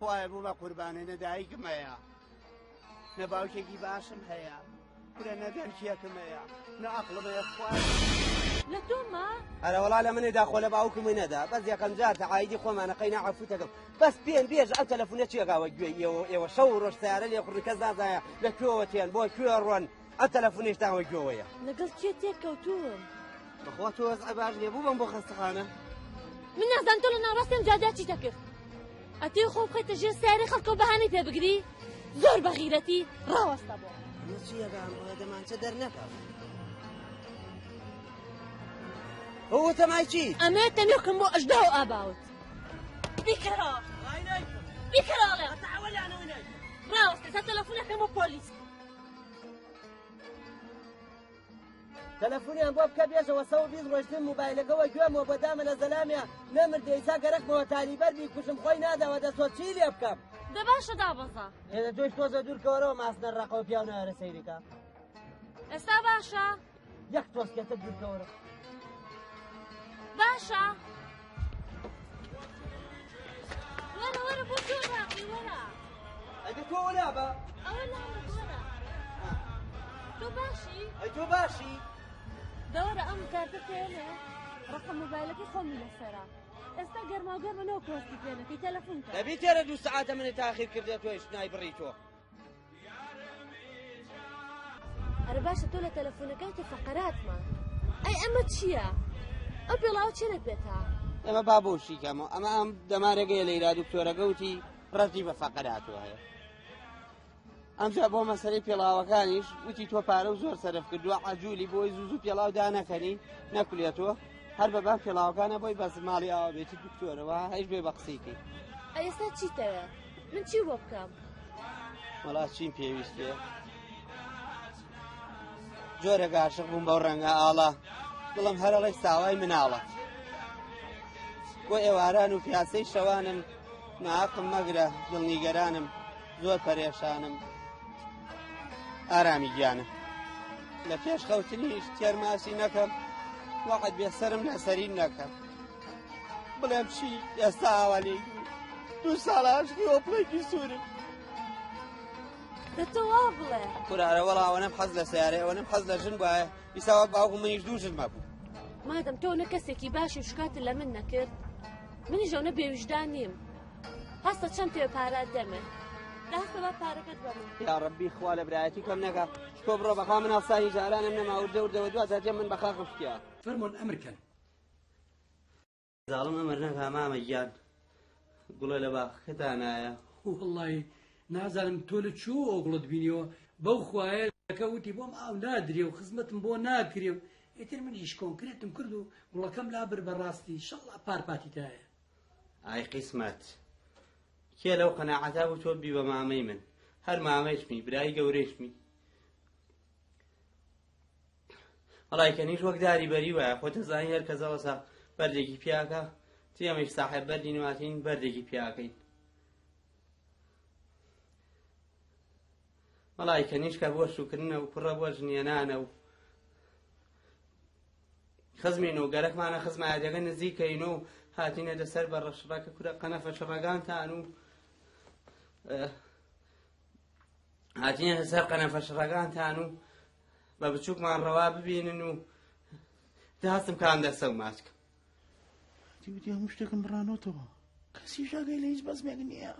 خوایە بوو بە قوربانێ نە دایکم هەیە نە باوکێکی باشم هەیە کورە نە دەرکێکم هەیە نە عەقڵم هەیە خوایە. لە تۆ ما؟ ئەرە وەڵا لە منێ دا خۆ لە باوکمی نەدا بەس یەکەم جار تەعایدی خۆمانە قەینا عەفوتەکەم بەس پێم بێژ ئەو تەلەفونە چێگاوە گوێی ئێوە ئێوە شەو و ڕۆژ سیارە لێ خوڕن کەس نازانێ لە کوێوە تێن بۆ کوێ ڕۆن ئەو تەلەفونێشتان وە گوێوەیە. لەگەڵ کێ تێکەوتووم؟ بەخوا تۆ وەزع باش نییە بوو بم بۆ خەستەخانە. من نازانم تۆ لە ناوەڕاستی ئەم جادە چیت دەکرد؟ ئەتەوێ خۆ بخەیتە ژێر سیارەی خەڵکەوە بەهانەی پێ بگری؟ زۆر بە غیرەتی ڕاوەستە بۆ. ئەمە چییە بە ئەم بڵێ دەمانچە دەرنەکەم. هو تەمای چی؟ ئەمە تەنێکم بۆ ئەژدا و ئاباوت. بیکەرەوە. بیکەرەوە ئەڵێم. ڕاوەستە تا تەلەفونەکەم بۆ پۆلیس. تەلەفونیان بۆ بکە بێژەوە 120 ڕۆشتن موبایلەکەوە گوێمەوە بۆ دامە لە زەلامیا نەمردێ ئیسا گەرەکمەوە تاریبەر بیکوژم خۆی ناداوە دەسۆ چی لێ بکەم؟ دە باشە دابەزە. ئێ تۆش تۆزە دوور کەوەرەوە ماسنە ڕەقەوە پیاو نایەرە سەیریکە. ئێستا باشە؟ یەک تۆزکێتە دوور کەوەرە. باشە. وەرە وەرە بۆ تۆ ڕاقی وەرە. ئەدە تۆ وەلا بە. ئەوە لاوە وەرە. تۆ باشی؟ ئەی تۆ باشی؟ دەوەرە ئەم کارتە پێنێ ڕقم مۆبایلەکەی خۆمی لەسەرە. ئێستا گەرماوگەرمە نەوە پۆستی پێنەکەی تەلەفۆن کە. دەبی تێرە دوو سەعاتە منی تاخیر کردێ تۆیش نایبڕی تۆ. ئەرە باشە تۆ لە تەلەفۆنەکەی تۆ فەقەراتمە ئەی ئەمە چییە؟ ئەو پێڵاوە چێ لە پێتا؟ ئەمە با بۆشی کەمەوە ئەمە ئەم دەمارەگەیە لەیرا دکتۆرەکە وتی ڕەتی بە فەقەراتەوە هەیە ئەمجا بۆ مەسەرەی پێڵاوەکانیش وتی تۆ پارە و زۆر سەرف کردووە عجولی بۆی زوو زوو پێڵاو دانەکەنی نەکولێتەوە هەر بەبان پێڵاوەکانە بۆی بەس ماڵی ئاوا بێتی دکتۆرەوە هەیش بێ بە قسەیکەی. ئەی ئێستا چیتەوێ؟ من چی بۆ بکەم؟ وەڵا چیم پێویست بێ؟ جۆرێک عاشق بووم بەو ڕەنگە ئاڵا دڵم هەرەڵێ ساوای مناڵە بۆ ئێواران و پیاسەی شەوانم ناقم مەگرە دڵنیگەرانم زۆر پەرێشانم ئارامی گیانم لە پێش خەوتنیش تێرماسی نەکەم وەعد بێ سەرم لەسەرین نەکەم بڵێم چی ئێستا ئاوا لێی دوو ساڵە عاشقی ئۆپڵێکی سوورم. دە تۆ وا بڵێ. کورە وەڵا ئەوەنەم حەز لە سەیارەی ئەوەنەم حەز لە ژن بوایە ئیسا وەک باوکم منیش دوو ژن مەبوو. مادەم تۆ نە کەسێکی باشی و شکاتت لە من نەکرد منیش ئەونە بێویژدان نیم. هەستە چەند پێ پارە دەمێ. دە هەستە با پارەکەت بە من. یا ڕەبی خوا لە برایەتی کەم نەکا شکۆ بڕۆ بەخوا من هەستانی جارانم نەما وردە وردەوە دوا جار من بەخاکم شکیا. فەرموون ئەمر کەن. زاڵم ئەمر نەکا مامە گیان گوڵە لە باخەکەتا نایە. وەڵڵاهی نازانم تۆ لە کوێوە ئەو گوڵەت بینیوە بەو خوایە کە وتی بۆم ئاو نادرێ و خزمەتم بۆ ناکرێ و ئیتر منیش کۆنکرێتم کرد و گوڵەکەم لابرد بەڕاستی شەڵا پار پاتیتایە. ئای قیسمەت کێ لەو قەناعەتە بوو تۆ ببی بە مامەی من هەر مامەیشمی برای گەورەیشمی. وەڵای کەنیش وەک داری بەری وایە خۆ دەزانی هەر کەس ئەوەسا بەردێکی پیاکە تی ئەمەیش ساحێب بەردی نواتین بەردێکی پیاکەین وەڵای کەنیشکە بۆ شوکردنە و کوڕە بۆ ژنێنانە و خزمین و گەرەکمانە خزمایەتەکە نزیکەین و هاتینە لەسەر بە ڕەشڕەکە کورە قەنەفە شڕەکانتان و هاتینە لەسەر قەنەفە شڕەکانتان و بە بچووکمان ڕەوا ببینن و داستم کام دەسە و ماچکە وتی هەموو شتێکم بڕانۆتەوە کەسی ژاگەی لە هیچ بەزمێک نییە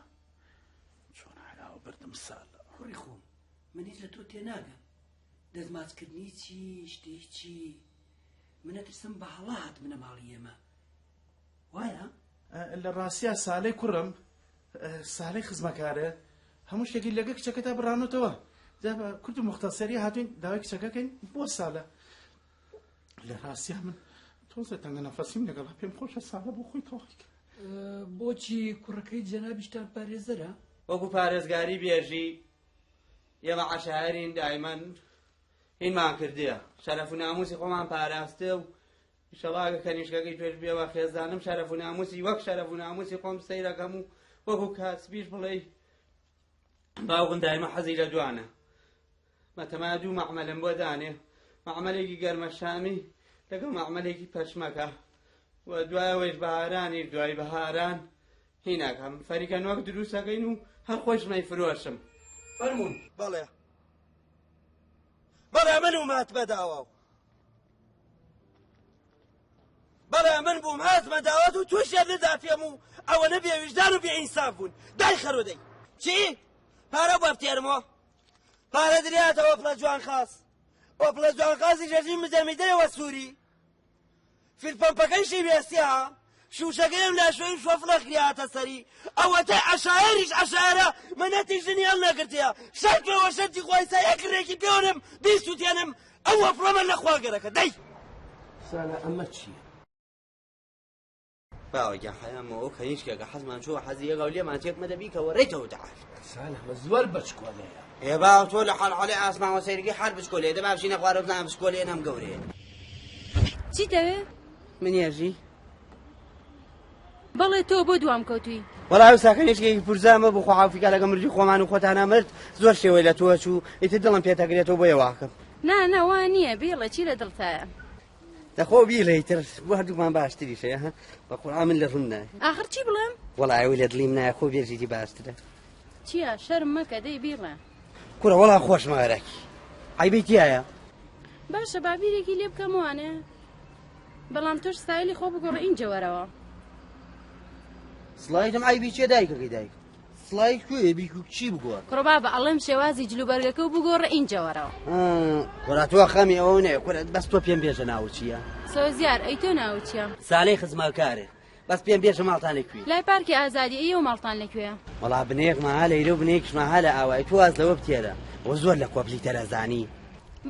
چۆن حەلاوە بردم ساڵ کوڕی خۆم من هیچ لە تۆ تێناگەم دەستماچکردنی چی شتی چی منە ترسم بە هەڵا هات منە ماڵی ئێمە وایە؟ لە ڕاستیا سالەی کوڕم سالەی خزمەکارە هەموو شتێکی لەگە کچەکەتا بڕانۆتەوە جا بە کورت و مختەسەری هاتوین داوای کچەکەکەین بۆ سالە لە ڕاستیا من تۆزە تەنگە نەفەسیم لەگەڵا پێم خۆشە سالە بۆ خۆی تەواوی کە. بۆچی کوڕەکەی جەنابیشتان پارێزەرە؟ وەکو پارێزگاری بێژی ئێمە عەشایەرین دایمەن هینمان کردیە شەرەف و ناموسی خۆمان پاراستێ و ئیشەڵا ئەگەر کەنیشکەکەی توێش بێوە خێزانم شەرەف و ناموسی وەک شەرەف و ناموسی خۆم سەیرەکەم و وەکو کاسبیش بڵێی باوکم دایمە حەزی لە دوانە بەتەما دوو مەعمەلم بۆ دانێ مەعمەلێکی گەرمەشامی لەگەڵ مەعمەلێکی پەشمەکە و دوایەوەیش بەهارانی دوای بەهاران. هیناکەم فەریکە نۆک دروستەکەین و هەر خۆشمەی فرۆشم. فەرموون. بەڵێ بەڵێ من و ماتمە داواو بەڵێ من بووم هاتمە داوات و تووشیان نەدا پێم و ئەوەنە بێویژدان و بێئینساف بوون. دای خەرۆ دەی چی؟ پارە بۆ بتێرمەوە؟ پارە دریاتەوە پڵە جوان خاص ئۆپڵە جوان خاصی ژەژی مزەمی دەرەوە سووری فیلپەمپەکەیشی وێستیا شوشەکەیم لا شوێن شۆفڵە خریاتە سەری ئەوەتەی عەشایەریش عەشایەرە منەتی ژنی هەڵنەگرتیە شەرت پێوە شەرتی خوای سا یەک ڕێکی پێوەنم بیسووتێنم ئەو وەفڵەمە لە خوا گەرەکە دەی سالە ئەمە چییە؟ باوە گیان حەیامەوە ئەو کەنیشکێکە حەزمان چووە حەزی یەکە و لێمان تێک مەدە بیکەوە ڕێتەوە تەعال. سالە ئەمە زۆر بەچکۆلەیە. ئێ باوە تۆ لە حاڵ حاڵی ئاسمانەوە سەیرەکەی حال بچکۆلەیە دە با بچینە خوارەوە بزانم بچکۆلەیە نەم گەورەیە. چی دەوێ؟ من یەژی. بەڵێ تۆ بۆ دوام کەوتوی؟ وەڵا ئەو ساکەنیشکێکی پورزامە بوو خوا عافیکا لەگە مردی خۆمان و خۆتانا مرد زۆر شێوەی لە تۆ چوو ئیتر دڵم پێتەگرێتەوە بۆیە واکەم. نا نا وا نییە بیڵێ چی لە دڵتایە؟ دەخۆ بیڵێ ئیتر بۆ هەردووکمان باشتریشە ها بە قورئان من لە ڕووم نایە. ئاخر چی بڵێم؟ وەڵا ئەوەی لە دڵیم نایە خۆ بێژیتی باشترە. چییە شەرم مەکە دەی بیڵێ. کوڕە وەڵا خۆشمە ئەرەکی عەیبەی تیایە. باشە با بیرێکی لێ بکەمەوانێ بەڵام تۆش ستایلی خۆ بگۆڕە ئینجە وەرەوە. سڵایتم عەیبی چیە دایکەکەی دایک سڵایت کوێ بیکو چی بگۆڕ؟ کوڕە بابە ئەڵێم شێوازی جلوبەرگەکە و بگۆڕە ئینجە وەرەوە. کوڕە تۆ خەمی ئەوە نەیە کوڕە بەس تۆ پێم بێژە ناوت چییە؟ سۆزیار ئەی تۆ ناوت چییە؟ سالەی خزمەکارێ بەس پێم بێژە ماڵتان لە کوێ؟ لای پارکی ئازادی ئەی ئەو ماڵتان لە کوێیە؟ وەڵا بنەیەکمان ها لەیرە و بنەیەکیشمان ها لە ئاوایی تۆ واز لەوە بتێرە ئەوە زۆر لە کۆپلی تەرەزانی.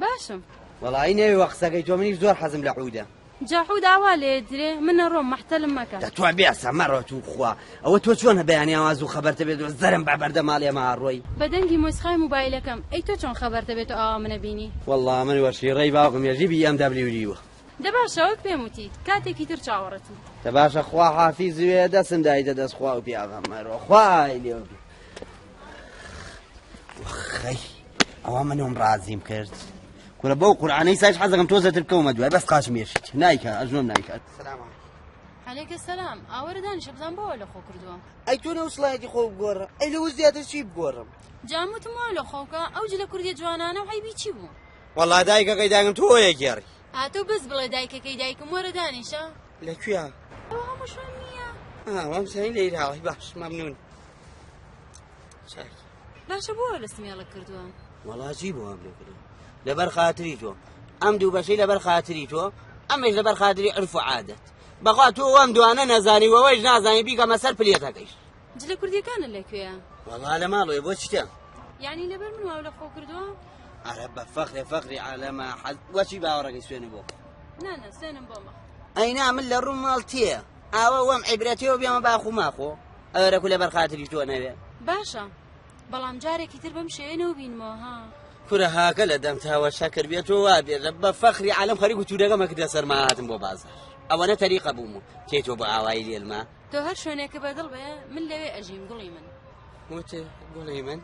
باشم. وەڵایی نەوێ وە قسەکەی تۆ منیش زۆر حەزم لە عودە. جا عود ئاوا لێ درێ من ئەڕۆم مەحتەلم مەکە. دە تۆ بێسە مەڕۆ تو خوا ئەوە تۆ چۆن بەیانی ئاوا زوو خەبەرتە بێت و زەرم بە بەردە ماڵێ مە ئەڕۆی. بە دەنگی مۆسیقای موبایلەکەم ئەی تۆ چۆن خەبەرتە بێت و ئاوا منە بینی. وەڵا من وەشیڕەی باوکم یەژی بی ئێم دەبلیو دیوە. دە باشە وەک پێم وتی کاتێکی تر چاوەڕێتم. دە باشە خوا حافیز وێ دەسم دایتە دەست خوا و پیاغەمبەر خوای لێ بێ. وەخەی ئەوە منم ڕازیم کرد. کورە بەو قورعانەی سایش حەزەکەم تۆزەتر بکەومە دوای بەس قاچم یەشیت نایکا ئەژنۆم نایکات. سلام علیکم. علیک سلام ئاوەرە دانیشە بزان بۆ لە خۆ کردووە. ئەی تۆ لەو سڵایەتی خۆ بگۆڕە ئەی لەوە زیاتر چی بگۆڕم؟ جاموتم وا لە خۆکە ئەو جلە کوردیە جوانانە و عەیبی چی بوو؟ وەڵا دایکەکەی دایکم تۆ یەکێڕی. ئا تۆ بەس بڵێ دایکەکەی دایکم وەرە دانیشە. لە کوێ؟ ئەوە هەموو شوێن نییە. ئا وام زانی لە ئیراوی باش مەمنون. چاک. باشە بۆ لە سمێڵە کردووە؟ وەڵا چی بۆ ئەم لێ کردووە؟ لەبەر خاتری تۆ ئەم دوو بەشەی لەبەر خاتری تۆ ئەمەش لەبەر خاتری عرف و عادەت بەخوا تۆ ئەم دوانە نەزانی وەوەیش نازانی بیکەمە سەر پلێتەکەیش. جلە کوردیەکانت لە کوێیە؟ وەڵا لە ماڵەوەی بۆ چیتە؟ یعنی لەبەر من واو لە خۆ کردووە؟ ئەرە بە فەخرێ فەخری عالەمە حەز وەچی باوەڕەکەی سوێنە بۆ نا نا سوێنم بۆ مەخۆ. ئەی نا من لە ڕووم ماڵ تێ ئاوە وەم عیبرەتەوە بێمە باخ و ماخۆ ئەوەرەکو لەبەر خاتری تۆ نەوێ. باشە بەڵام جارێکی تر بەم شێوەیە نەوبینمەوە ها. کورە هاکە لە دەم تاوە شەکر بێت تۆ وا بێژە بە فەخری عالەم خەریک و توورەکەمە کردە سەرما هاتم بۆ بازار ئەوەنە تەریقە بووم و تێ تۆ بۆ ئاوایی لێلما. تۆ هەر شوێنێکە بەدڵ بێ من لەوێ ئەژیم گوڵی من. وت گوڵی من؟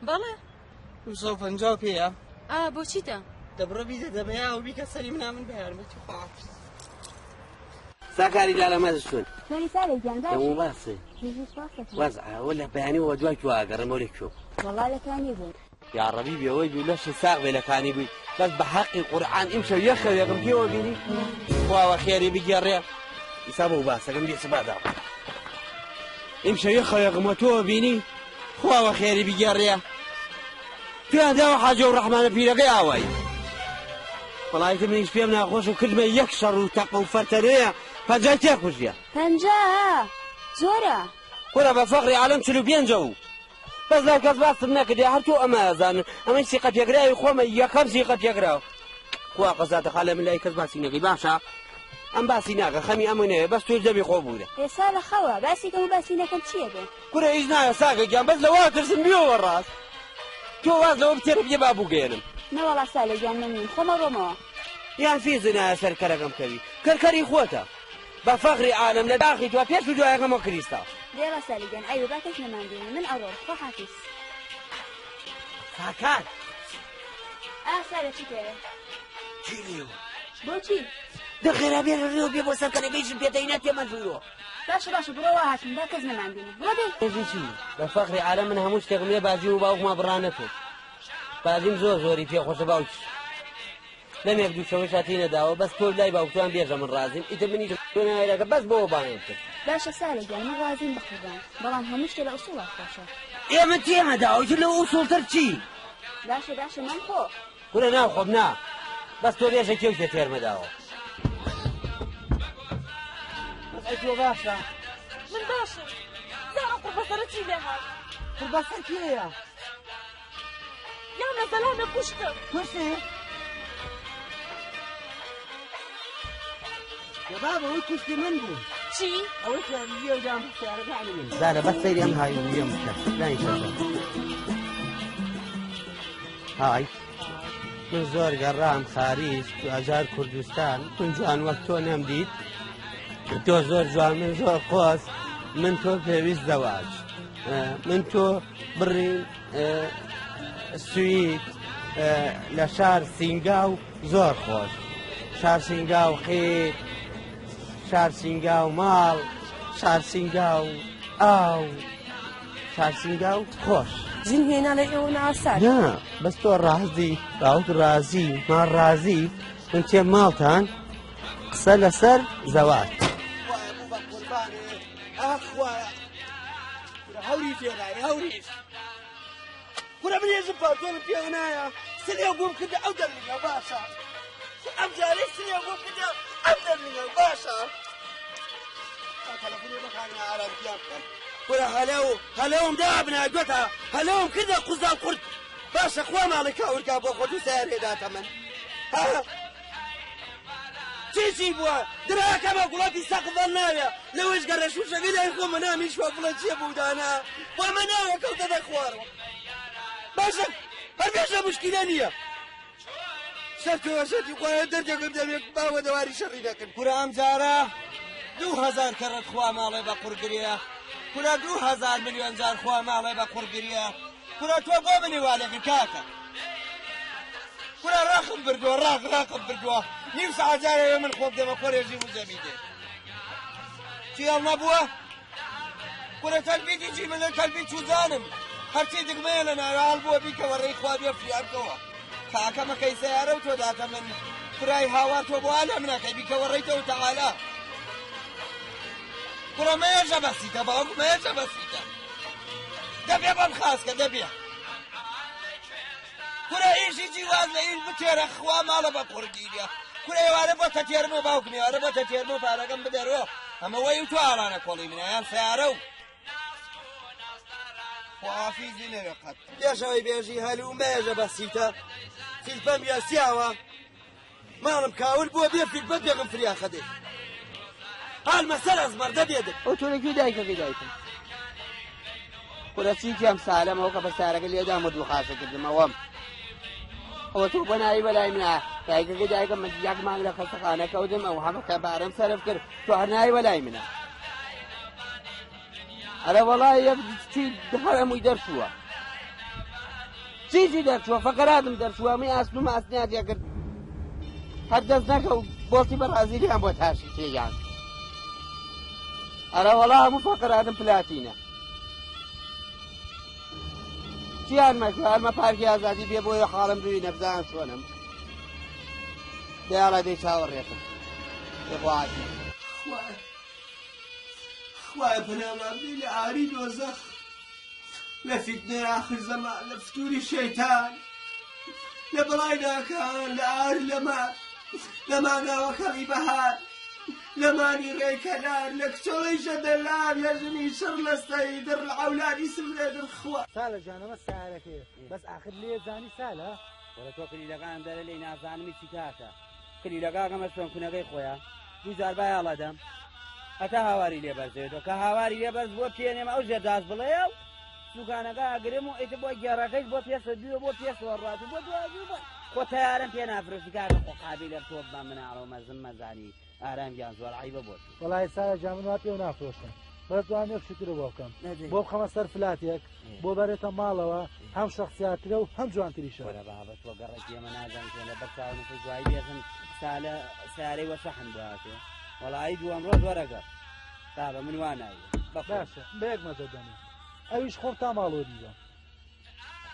بەڵێ. 250 پێیە. ئا بۆ چیتە؟ دەبڕۆ بیدە دەبەیا و بیکە سەری منا من بە یارمەتی خوا حافز. ساکاری لالە مەز چۆن؟ چۆنی سالە گیان باشی؟ دەمو باسێ. بژی سپاس دەکەم. وەزع ئەوە لە بەیانیەوە دوای تۆ ئەگەڕێمەوە لە کوێ بوو؟ وەڵا لە کانی بووم. یاڕەبی بێوەی بی لەشت ساغ بێ لە کانی بووی بەس بە حەقی قورعان ئیمشەو یەک خەوێکم پێوە بینی خوا وە خێری بگێڕێ ئیسا بۆ باسەکەم بێ سبادا ئیمشەو یەک خەوێکم وە تۆوە بینی خوا وە خێری بگێڕێ پێیان داوە حاجی و ڕەحمانە پیرەکەی ئاوایی وەڵای تر منیش پێم ناخۆش و کردمە یەک شەڕ و تەقە و فەرتەنەیە پەنجای تێ کوژیە پەنجا زۆرە. کورە بە فەخری عالەم 45 و بەس لای کەس باستم نەکردێ هەر تۆ ئەمە ئەزانن ئەمەی سیقە پێکراوی خۆمە یەکەم سیقە پێکراو خوا قەزاتە خالە من لای کەس باسی نەکەی باشە ئەم باسی ناکە خەمی ئەمە نەیە بەس تۆ دەمی خۆ بوورە. ئێستا لە خەوە باسی کەم و باسی نەکەم چییە بێ؟ کورە هیچ نایە ساکە گیان بەس لەوە ترسم بیەوە ڕاست تۆ واز لەوە بتێرە بێ با بوگەیەنم. نەوەڵا سالە گیان مەمنون خۆم ئەڕۆمەوە. یان فیز نایە سەر کەرەکەم کەوی کەرکەری خۆتە بە فەخری عالەم لە داخی تۆ پێش و دوایەکەم وەک کریستاڵ. دێ سالی گیان عەیبە با کەس نەمان بینێ من ئەڕۆم خوا حافیز. ساکار. ئا سالە چی تەوێ؟ چی لێوە؟ بۆچی؟ دە خێرا بێرە ڕێوە بێ بۆ سەر کەرەکەی ژن پێتەی نەتێ مەجبورۆ. باشە باشە بڕۆ وا هاتم با کەس نەمانبینێ بڕۆ دەی. بێژی چی؟ بە فەخری عالەم من هەموو شتێکم لێ باجیم و باوکما بڕانەتۆ باجیم زۆر زۆری پێ خۆشە باوکیش لەمێک دوو شەوەش هاتینە داوە بەس تۆ لای باوکتوان بێژە من ڕازیم ئیتر منیش تۆ نایرەکە بەس بۆ بانگم کرد. باشە سالە گیان من ڕازیم بە قوربان بەڵام هەموو شتێ لە ئوسوڵا خۆشە. ئێ من تێمە داوە ئیتر لەو ئوسوڵتر چی؟ باشە باشە مەمخۆ. کورە ناخۆم نا بەس تۆ بێژە کێو کێ تێرمە داوە. بەس ئەی تۆ باشە؟ من باشم زانم قوڕبەسەرە چی لێ هات. قوڕبەسەر کێیە؟ یان لە زەلامێ کوشتم. کوشتی؟ دە بابە ئەوەی کوشتی من بوو. چی؟ ئەوەی کە لێو دام سیارەکانی من. زانە بەس سەیری ئەم های ویەم بکە. دانیشە. های من زۆر گەڕام خاریج ئەجار کوردستان من جوان وەک تۆ نەمدیت تۆ زۆر جوان من زۆر قۆز من تۆ پێویست زەواج من تۆ بڕی سوید لە شار سینگاو زۆر خۆش شار سینگاو قیت شار سینگاو ماڵ شار سینگاو ئاو شار سینگاو خۆش ژن هێنا لە ئێوە ناسار نا بەس تۆ ڕازی باوک ڕازی ماڵ ڕازی من چێ ماڵتان قسە لەسەر زەواج هەوری تێدای هەوریش کورە من ێژم پاتۆڵم پێوە نایە سلێ بووم کردە ئەو دەرمگە باشە ئەم جارەی سلێ بووم کردە ئەم دەرمگە باشە تەلەفۆنی بەکارنا ئارام گیان بکەن کورە هەلەو هەلەوم دابنا گوتە هەلەوم کردە قوزا قورد باشە خوا ماڵی کاورکا بۆ خۆت و سیارێ داتە من ها چی چی بووە دراکەمە گوڵەپی سەقف هەڵناوێ لەوەش گەڕێ شوشەکەی لای خۆمە نامیشوە بڵێ چیە بوو دانا وامە ناوە کەوتە دەخوارەوە باشە هەر بێژە مشکیلە نییە شەرت و شەرتی خۆیان دەردێکم دەبێت باوە دەواری شەڕی دەکرد کورە ئەم جارە 2000 کەڕەت خوا ماڵێ بە قوڕگریە کورە 2000 ملیۆن جار خوا ماڵێ بە قوڕگریە کورە تۆ بۆ منی وا لێکرد کاکە کورە ڕاخم بردووە ڕاخ ڕاخم بردووە نیو سەعات جارێ من خۆم دێمە خۆرێژی وزەمی دێ چی هەڵنەبووە کورە تەلبیتی چی من لە تەلبیت چوزانم هەرچی دگمەیە لە ناوێ هەڵبووە بیکەوە ڕێی خوا بێ فریام کەوە کاکە مەکەی سەیارە و تۆ داتە من خورای هاوار تۆ بۆ لە منەکەی بیکەوە ڕێیتەوە تەعالا کوڕە مەیەژە بەسیتە باوک مەیەژە بەسیتە دەبێ بەم خاسکە دەبێ کورە ئیشی چی واز لە ئیش بتێرە خوا ماڵە بە قوڕگیریە کورە ئێوارە بۆ تەتێرمەوە باوکم ئێوارە بۆ تەتێرمەوە پارەکەم بدەرەوە ئەمە وەی و تۆ ئاڵانە کۆڵی منە یان سەیارە و خواحافیزی نەوێ قەت پێشەوەی بێژی هەلوو مەیەژە بەسیتە فیلپەم یاسیاوە ماڵم کاول بووە بێ فیلپە پێغم فریا خەدێ حال مەسەر ئەزمەر دەبێت ئەو تۆ لەکوێ دایکەکەی دایکم کورە چی کێم سالم ئەو کە بە سارەکە لێدام و دوو خاشە کردم ئەوەم ئەوە تۆ بۆ ناوی بەلای منە دایکەکەی دایکم من یەک مانگ لە خەستەخانە کەوتم ئەو هەمە کە بارم سەرف کرد تۆ هەر ناوی بەلای منە ئەرە وەڵای یەک چی هەر هەمووی دەرچووە چی چی دەرچووە فەقەراتم دەرچووە من ئاسن و ماسنیان تێکرد هەر دەست نەکە و بۆڵتی بەڕازیلیان بۆ تاشی تێیان ئەرە وەڵا هەموو فەقەراتم پلاتینە چیان مەکە هەرمە پارکی ئازادی بێ بۆیە حاڵم ببینە بزان چۆنم دەیاڵە دەی چاوەڕێتم بخواتی خوایە پەنامان بی لە ئاری دۆزەخ لە فیتنەی ئاخر زەمان لە فتوری شەیتان لە بەڵای ناکان لە ئار لە مار لە ماناوەکانی بەهار لە مانی ڕێکەلار لە کچۆڵەی ژەدەلار لە ژنی شڕ لە سەیدڕ لە عەولادی سمرێدڕ خوا سالە جان ئەمە سارەکەیە بەس ئاخر لێ زانی سالە وەرە تۆ کلیلەکانم دەرە لێی نازانمی چی کاکە کلیلەکەکەمە شوێن کونەکەی خۆیان دوو جار بایاڵەدەم هەتا هاواری لێ بەرز دەبێتەوە کە هاواری لێ بەرز بووە پێنێمە ئەو ژێر داس بڵێ و سوکانەکە ئەگرم و ئیتر بۆ گێڕەکەیش بۆ پێشە دوێ بۆ پێشەوە ڕات و بۆ دوازی بۆ خۆ تەیارەم پێ نافرۆشی کاکە خۆ قابیلە تۆ بە مناڵە و مەزن مەزانی ئارام گیان زۆر عیبە بۆ تو. وەڵای سارا گیان من وا پێو نافرۆشم بەس دوام یەک شترە بۆ بکەم بۆ بخەمە سەر فلاتێک بۆ بەرێتە ماڵەوە هەم شەخسیاترە و هەم جوانتریشە. وەرە بابە تۆ گەڕەکی ئێمە نازانی چۆن لەبەر چاو نووسە دوایی بێژن سالە سیارەی وە شەحن بۆ هاتێ وەڵایی دووەم ڕۆژ وەرەگەڕ. بابە من وا ناوێ. باشە بە یەک مەزە دەنێ ئەویش خۆم تا ماڵۆ دیبە.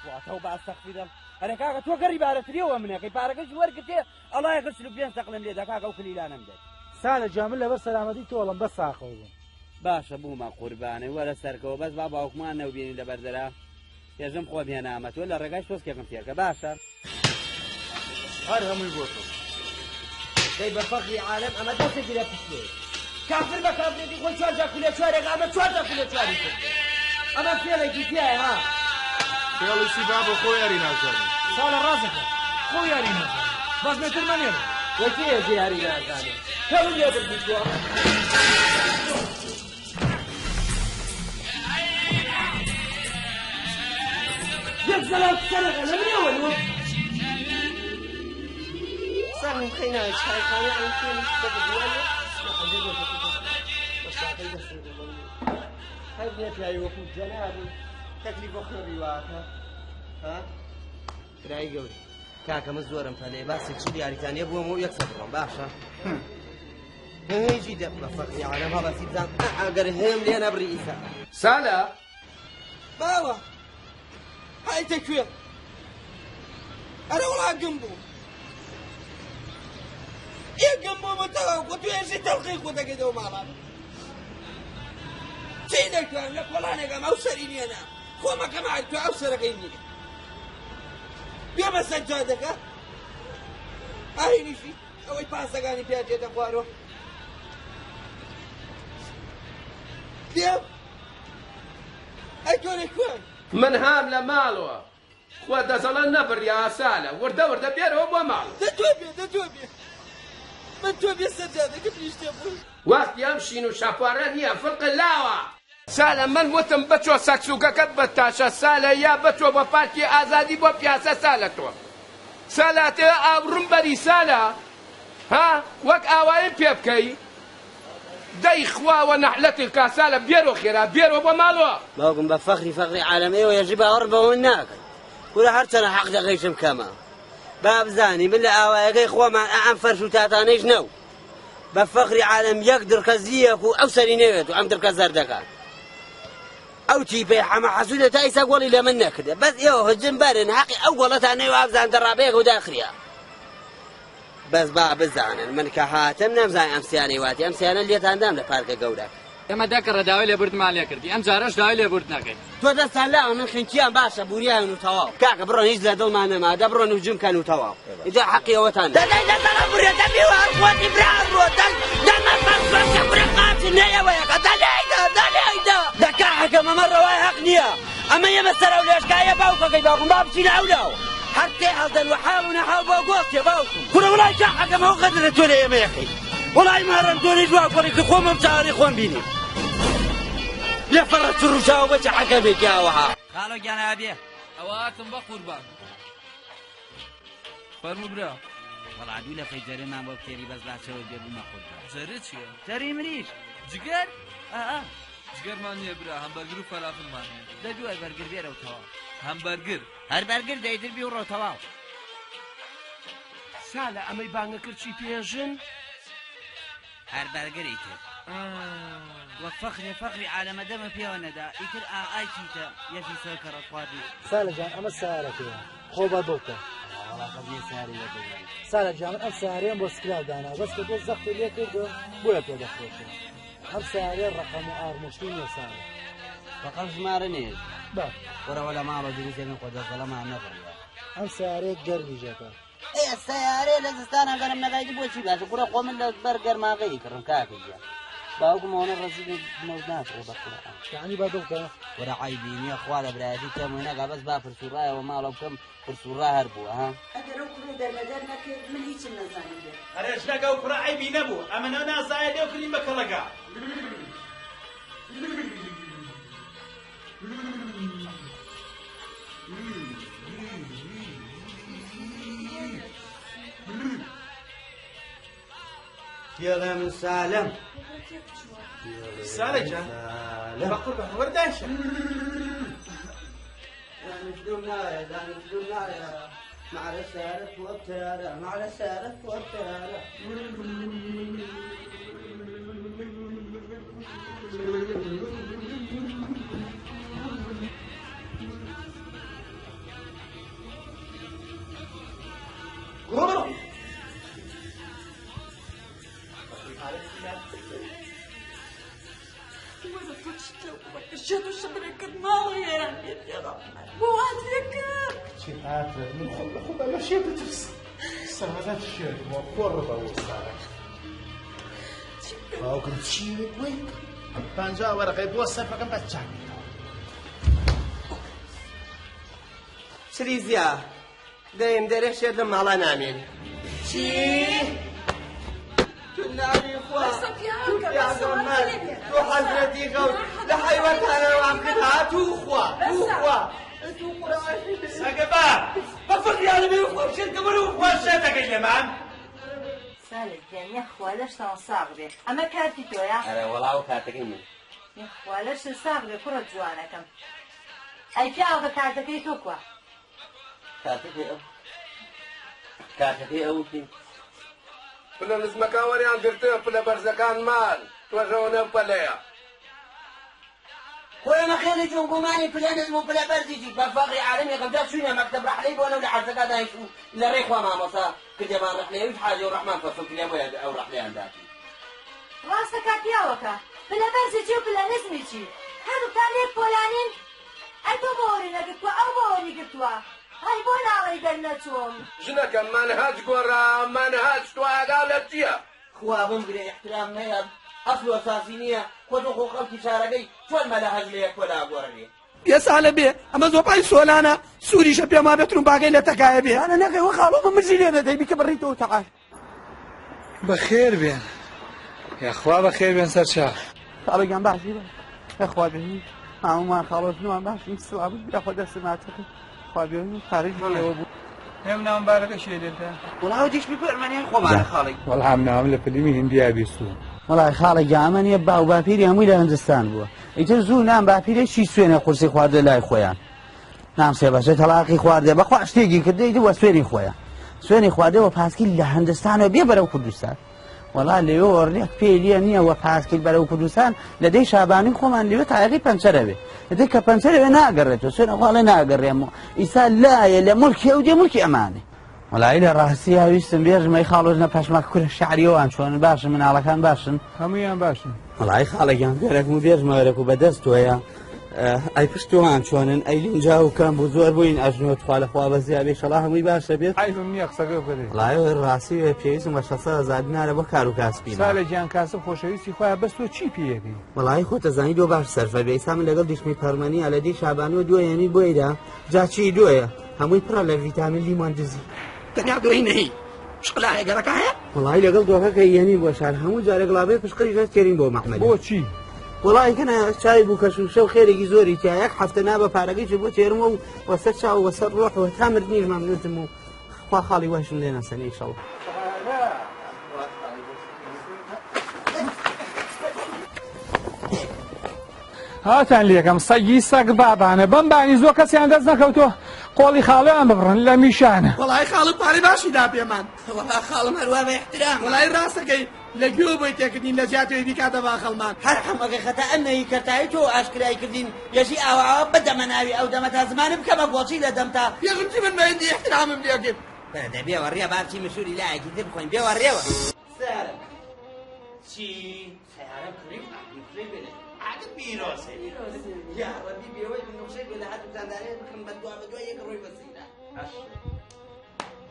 واتەو بە ئەستەغفیرەڵ ئەرێ کاکە تۆ گەڕی بارەتریەوە منەکەی پارەکەش وەرگرتێ ئەڵایە کە 45 سەقلم لێدا کاکە ئەو کلیلانەم دەر. سالە گیان من لەبەر سەلامەتی تۆڵم بەس ساخەوە بم. باشە بوومە قوربانێ وەرە سەرکەوە بەس با باوکمان نەوبینی لەبەر دەرا پێشم خۆم هێنامە تۆ لە ڕێگای تۆسکێکم فێرکە باشە. هەر هەمووی بۆ تۆ. دەی بە فەخری عالەم ئەمە دەستێکی لە پشتێ کافر بە کافرێتی خۆی چوار جار کولێ چوارێک ئەمە چوار جار کولێ چواری کرد ئەمە فێڵێکی تیایە ها. فێڵی چی بابە خۆ یاری نازانی. ساڵە ڕازەکە خۆ یاری نازانی بەس مێتر مەنێرە. وە کێ یاری نازانێ کەم لێ بردی تۆ. یەک زەلام سەرەکە لە منەوە نۆ. سەرم خەینا چایخانە ئەم فێڵی بەدوانێ هەر نییە پیاوی وەکوو جەنابی تەکلیف بۆ خوێڕی واکە ها برای گەورە کاکە من زۆرم پەلێ باسی چی دیاریتانیە بووم و یەکسەر بڕۆم باشە هیچی دە بە فەقری عالەم هەڵەسی بزان ئەگەر هەیەم لێ نەبڕی ئیسا سالە باوە هایتە کوێ ئەرە وڵا گم بوو ئێ گم بوو بە تەواو خۆ تو هێشتی تەڵخی خۆ دەکەیتەوە ماڵان چی دەکوێن لە کۆڵانێکم ئەو سەری نییە نا خۆمەکەم تو ئەو سەرەکەی نییە بێ بەسەر جادەکە ئاهینیشی ئەوەی پاسەکانی پیا دێتە خوارەوە بێ ئەی تۆ لە کوێی؟ من هام لە ماڵەوە خوا دەزەڵە نەبڕیا سالە وردە وردە بێرەوە بۆ ماڵ. دە تۆ بێ دە تۆ بێ من تۆ بێ سەر جادەکە منیش تێ بووم. وەختی ئەم شین و شەپۆڕە نییە فڵقە لاوە. سالە من وتم بچۆ سەکسوکەکەت بتاشە سالە یا بچۆ بۆ پارکی ئازادی بۆ پیاسە سالە تۆ سالە ئەتەوێ ئابڕوم بەری سالە ها وەک ئاواییم پێ بکەی دەی خوا وە نەعلەتت کا سالە بێرۆ خێرا بێرۆ بۆ ماڵۆ. باوکم بە فەخری فەخری عالەم ئێوە یەژی باوەڕ بە من ناکەن کورە هەرچەنە حەق دەقەیشم کەمە با بزانی من لە ئاوایەکەی خۆمان ئە ئەم فەرش و تاتانەیش نەو بە فەخری عالەم یەک دڕکە زیەک و ئەو سەری نەوێت و ئەم دڕکە زەردەکە ئەو تیپەی حەمە حەسوودە تا ئیسا گۆڵی لە من نەکردە بەس ئێوە هجم بەرن حەقی ئەو گۆڵەتان نەوێ وابزان دەڕابەیەک و داخریا بەس با بزانن من کە هاتم نەمزانی ئەم سیانەی واتی ئەم سیانە لێتان دام لە پارکە گەورە. ئێمە دە کەڕە داوای لێبوردنمان لێ کردی ئەم جارەش داوای لێبورد نەکەین. تۆ دەستان لاوە من خنکیان باشە بوریان و تەواو کاکە بڕۆن هیچ لە دڵمان نەما دە بڕۆن هجوم کەن و تەواو ئیجا حەقی ئەوەتان دە دەی دە دەڵە بورێ دە بیوە هەر خۆتی برا ئەڕۆ دە دە مەفەر خۆشە بورێ قاچ نەیەوەیەکە دە لێی دە دە لێی دە دە کاکە مەمە ڕەوای حەق نییە ئەمە ئێمە سەر ئەو لێشکایە باوکەکەی باوکم با بچینە ئەو لاوە هەر تێ هەڵدەن وە حاڵ و نەحاڵ بۆ گۆڵ تێ باوکم کوڕە وڵای کاکەم ئەو غەدرە تۆ لە ئێمە یەکەی وڵای مارم تۆ نیش وا کوڕی کە خۆمم چاوەڕێی خۆم بینی لە فەڕە چڕوشاوە بەچە حەکەمێکی ئاوەها. خاڵۆ گیان ئابێ. ئەوە هاتم بە قوربان. فەرموو برا. وەڵا دوو لەفەی جەرێمان بۆ بکێری بەس با چەور بێ بوومە قوربان. جەرێ چییە؟ جەرێ منیش. جگەر؟ ئا. جگەرمان نییە برا هەمبەرگر و فەلافلمان هەیە. دە دوو هەربەرگر بێرە و تەواو. هەمبەرگر. هەربەرگر دەیتر بیوڕۆ تەواو. سالە ئەمەی بانگە کرد چی پێژن؟ هەر بەرگری تر وە فەخرێ فەخری عالەمە دەمە پێوە نەدا ئیتر ئائای چیتە یەکی سەر کەڕەت خواردی. سالە جان ئەمە سارەکەیە خۆ بە دڵتە. وەڵا قەت نییە سارەی بە دڵ نەبێ. سالە جان من ئەم سارەیەم بۆ سکراو دانا بەس کە تۆ زەختت لێ کردم بۆیە پێ دەفرۆشم. ئەم سارەیە ڕەقەم و ئارمۆشتی نییە سارە. ڕەقەم ژمارە نییە. با. وەرەوە لە ماڵەوە دروستێکم خۆ دەستەڵەمان نەبڕیوە. ئەم سارەیە گەرمیژەکە. ئێ سەیارەیە لە زستانا گەرم نەکایتی بۆچی باشە کوڕە خۆ من لە بەر گەرماغەی کڕم کاکە گیان باوکم ئەوەنە ڕەزیل مەوز ناکڕێ بە قورئان. یەعنی بە دڵتە؟ وەرە عەیبی نییە خوا لە برایەتی کەم نەکا بەس با پرسوڕایەوە ماڵەوە بکەم پرسوڕا هەر بووە ها. ئەگەر ئەو کوڕەی دەربەدەر نەکرد من هیچم نەزانی بێ. ئەرێ ژنەکە ئەو کوڕە عەیبی نەبوو ئەمە نازایە لێو کردین بە کەڵەگا. یەڵێ من سالم. سالە گیان بە قوربان وەرە دایشە. دانیشتوم نایە دانیشتوم نایە معلە سارە وەبتارە معلە سارە وەبتارە. وەرە تۆ چیت لەو کوڕە کرد؟ شێت و شەبرە کرد ماڵی وێران بێت بۆ وات لێ کرد؟ چی ئافرەت من خۆم لە خۆم لە شێت دەترسم سارە شێت بووە قۆڕ بە سارە باوکم چی وەی 50 وەرەقەی بۆ سەرفەکەم بە چاک چریزیا دەیم دەرێ شێت لە ماڵا نامێن چی؟ تو ناوی خوا تو پیاگەمەر تو حەزرەتی غەوت لە حەیوەتانە وام کرد ها تو خوا تو خوا تو قورئان سەگە با بە فقیانە بێ خوا شێت کەمەر و خوا شێتەکەی لێمان سالک گیان یەخوا لەشتان ساغ بێ ئەمە کارتی تۆیە؟ ئەرێ وەڵا ئەو کارتەکەی من. یەخوا لەشت ساغ بێ کوڕە جوانەکەم ئەی پیاوەکە کارتەکەی تۆ کوا؟ کارتەکەی ئەو کارتەکەی ئەو پێ پلە نزمەکان وەریان گرتووە پلە بەرزەکان مان تۆشەوە نەو پەلەیە. خۆ ئێمە خێڵی جۆنگۆمانی پلە نزم و پلە بەرزیشی بە فەقری عالەم یەکەم جار چووینە مەکتەب ڕەحلەی بۆنە و لە عەرزەکە دانیشت و لە ڕێی خوا مامۆستا کردیمان ڕەحلەی ئەویش حاجی و ڕەحمان فەسڵ کردیان بۆیە ئەو ڕەحلەیان داتی. ڕاستە کا پیاوەکە پلە بەرزی چی و پلە نزمی چی هەردووکتان لێک پۆلانین ئەی تۆ بۆ وەری نەگرتووە ئەو بۆ وەری گرتووە هەی بۆ ناڵێی دەرنەچووم. ژنەکەم مەنهەج گۆڕا مەنهەج تۆ ئاگا لە چیە؟ خوا بمگرێ ئیحترام هەیە ئەسل و ئەساسی نییە خۆ تۆ خۆ خەڵکی شارەکەی چۆن مەلا هەز لە یەک پۆلا گۆڕێ. یە سالە بێ ئەمە زۆپای سۆلانە سوریشە پێم وابێ ترومباکەی لە تەکایە بێ. ئەنە نەکەی وە خاڵۆ بە مزی لێ دەدەی بیکە بە ڕیتەوە تەعال. بەخێر بێن یاخوا بەخێر بێن سەرچاو. خاڵۆ گیان باشی بە یاخوا بێ مامۆمان خاڵۆژنمان باشین سڵاوت یاخوا دەستت ماچەکەم خوا بێ خارج بێەوە بوو. ئێم ناوم بارەکە شێ لێتە. وەڵا ئەو دیش بپەرمەنیان خۆمانە خاڵی. وەڵا ئەم ناوم لە فیلمی هیندیا بیستووە. وەڵای خاڵە گیان ئەمە نییە باو باپیری هەمووی لە هندستان بووە ئیتر زوو نان باپیرێ چی سوێنێ قورسی خواردە لای خۆیان نام سێ بەشە تەلاقی خواردێ بەخوا شتێکی کردێ ئیتر وە سوێنی خۆیان سوێنی خواردێ وە پاسکیل لە هندستانەوە بێ بەرەو کوردستان وەڵا لەوێ ڕێک پێی لێ نییە وە پاسکیل بەرەو کوردستان لە دەی شابانی خۆمان لەوێ تایەکەی پەنچەرە بێ لە کە پەنچەرە بێ ناگەڕێتەوە سوێنە خواڵێ ناگەڕێم و ئیسا لایە لە مڵکی ئەو دێ مڵکی ئەمانێ وەڵایی لە ڕاستیا ویستم بێژم ئەی خاڵۆژنە پەشمەک کورە شعری ئەوان چۆنن باشن مناڵەکان باشن هەموویان باشن وەڵایی خاڵە گیان گەرەکم و بێژمە وەرەک و بەدەست تۆیە ئەی پشتوان چۆنن ئەی لینجا و کەم بوو زۆر بووین ئەژنۆ تخوا لە خوا بەزیا بێ شەڵا هەمووی باشە بێت عیبم نییە قسەکە بکەێ وەڵایی ڕاستی وێ پێویستم بە 600 هەزار دینارە بۆ کار و کاسپی سالە گیان کاسب خۆشەویستی خۆیان بەس تۆ چی پێیەکەی وەڵایی خۆتە زانی دۆ باش سەرفە بێ ئیسا من لەگەڵ دیشمی پەرمەنیە لە دی شابانوە دوێنی بۆیدا جا چی دۆیە هەمووی پڕە لە ڤیتامین لیمان دزی تەنیا دۆی نەی پشقلایە گەڕەکە هەیە وەڵایی لەگەڵ دۆکەکە یەنی بۆ شار هەموو جارێک ڵابێ پشقلی ژەت تێرین بۆ مەحمەد بۆچی وەڵایی کەنە چای بوو کە شوشە و خێرێکی زۆری تیا یەک هەفتە نا بە پارەکەی چ بۆ تێرمەوە و وەسەر چاو وەسەر ڕۆح و تا مردنیش مەمنونتم و خوا خاڵی واشم لێ نەسەنێ ئیشەڵڵا. هاتان لێکەم سەگی سەگ بابانە بەم بانی زۆر کەسیان دەست نەکەوتووە قۆڵی خاڵیان ببڕن لە میشانە. وەڵای خاڵم پارەی باشی دا پێمان. وەڵا خاڵم هەروا بە ئیحترام. وەڵای ڕاستەکەی لە گوێوە بۆی تێکردین لە جیاتی ئەوەی بیکاتە باخەڵمان. هەر حەمەکە خەتا ئەمنەی کەرتایی تۆ ئاشکرای کردین یەژی ئاوا ئاوا بدەمە ناوی ئەو دەمە تا زمانم بکەمە گۆڵچی لە دەمتا. یەژم چی من بە هێندی ئیحترامم لێ کرد. بەرە دە بێوە ڕێ با بچین مشوری لایەکی تر بخۆین بێوە ڕێوە. سەیارەم چی سەیارەم کڕی و نوخشەی پێ دەکەم عادە پیرۆزێ یا ڕەبی بێوەی من نوخشەی پێ لە هەردووکتان دارێ بکڕم بە دوا بە دوای یەک ڕۆی بەسیرە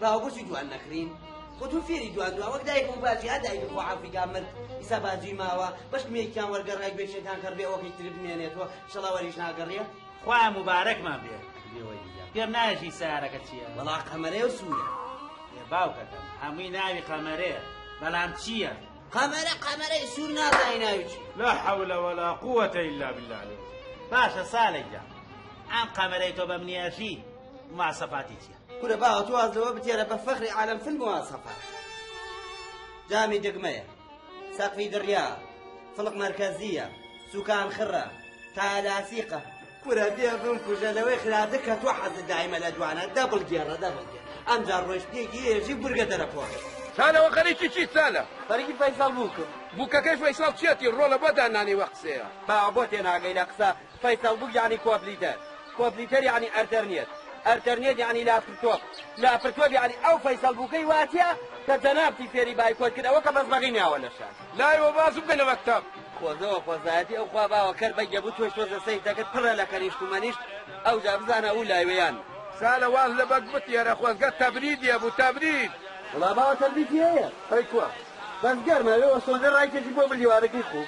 باوە بۆچی دوان نەکڕین خۆ تۆ فێری دوان دوا وەک دایکم باجی ها دایکم خۆ ئافریکا مرد ئیسا باجی ماوە بەشکم یەکیان وەرگەڕای گوێ شەیتان کەڕ بێ ئەوەکەی تر بمێنێتەوە شەڵا وەریش ناگەڕێ خوایە موبارەکمان بێ پێم نایەژی سەیارەکە چییە؟ وەڵا قەمەرەیە و سوورە. ئێ باوکەکەم هەمووی ناوی قەمەرەیە بەڵام چییە؟ قەمەرە قەمەرەی سوور نازانی ناوی چییە؟ لا حول ولا قوة إلا بالله العلی باشە سالە گیان ئەم قەمەرەی تۆ بە منی ئەژی مواصفاتی چییە؟ کورە باوە تۆ واز لەوە بتێرە بە فەخری عالەم فل مواصفات جامی دگمەیە سەقفی دڕیا فڵق مەرکەزییە سوکان خڕە تالاسیقە کورە بێ بمکوژە لەوەی خراپتر کە تۆ حەزت دایمە لە دوانە دەبڵ گێڕە دەبڵ گێڕ ئەمجار ڕۆیشتنێکی ئێژی گورگە دەرەپۆڕێ. سالەوە خەریکی چیت سالە؟ خەریکی فەیسەڵ بووکم. بووکەکەی فەیسەڵ چیەتی ڕۆڵە بۆ دانانی وە قسەیە؟ باوە بۆ تێناگەی لە قسە فەیسەڵ بووک یانی کۆپلیتەر کۆپلیتەر یانی ئەرتەرنێت ئەرتەرنێت یانی لاپرتۆپ لاپرتۆپ یانی ئەو فەیسەڵ بووکەی واتیە کە جەنابتی فێری بایکۆت کرد ئەوە کە بەزمەکەی ناوە لە شار. لایەوە باز بکەنە مەکتەب. خۆزەوە خۆزایەتی ئەو خوا باوە کەر بەگە بوو تۆش تۆزە سەیر دەکرد پڕە لە کەنیشت و مەنیشت ئەوجا بزانە ئەو لایوەیان. سالە واز لە بەگ بتێرە خۆزگە تەبرید یەبوو تەبرید. وەڵا باوە تەبریدی هەیە. ئەی کوا؟ بەس گەرمە ئەوێ وەسۆندە ڕایکێشی بۆ بلیوارەکەی خۆ.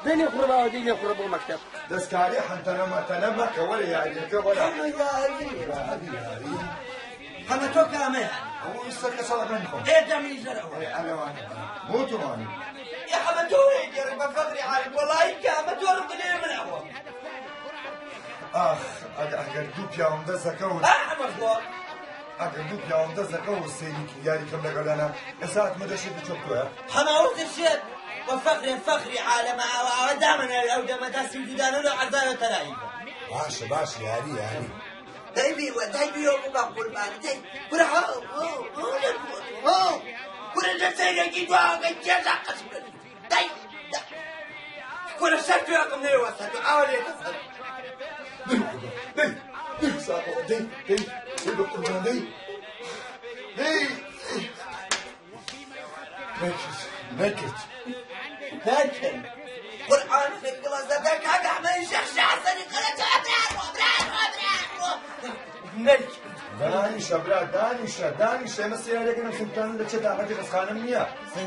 دەی لێ خوڕە باوە دەی لێ خوڕە بۆ مەکتەب. دەستکاری حەنتەنە مەتەنە مەکە وەرە یاریەکە وەرە. حەمە یاری. هەبی یاری. حەمە تۆ کامەیە؟ ئەوە ئیستا کەچەڵەکانی خۆم. ئێ دەمی زەر ئەوە. ئێ ئەلەوانە بۆ تۆوانی. ئێ حەمە تۆ هەیە گێڕی بە فەخری عالم وەڵایی کامە تۆ ڕق لێ من ئەوە. ئاخ ئەگەر دوو پیاوم دەست دەکەون. ئا حەمە خۆ. ئەگەر دوو پیاوم دەست دەکەون سەیری یاری کەم لەگەڵیانە ئێستا هاتمە دەشێت بچۆ تۆیە. حەمە ئەوە ترسێت بە فەخرێ فەخری عالەمە ئاوە ئاوە دامەناوی ئەو دەمە دەستی دوودانە لە عەزاوە تەرایی. باشە باشە یاری یاری. دەی بیوە دەی بیوە بوو بە قوربانی دەی کورە هەو هەو هەو لە هەو کورە لە سەیرێکی دواگەی تێدا قەسم دەی کورە سەر توێقم نەیوەسە تو ئاوە لێ دەسەر دەی دەی دەی ساقۆ دەی دەی دەی بە قوربان دەی دەی نەکرد نەکرد نەکرد قورآن خەریکە زەدە کاک ئەحمەدی شێخ حەسەنی قەرەجە ئەبرار ئەبرار ئەبرار نەکرد دانیشە برا دانیشە دانیشە ئێمە سیارەکە نەسلتان لە چه تاقەتی خەسخانم نییە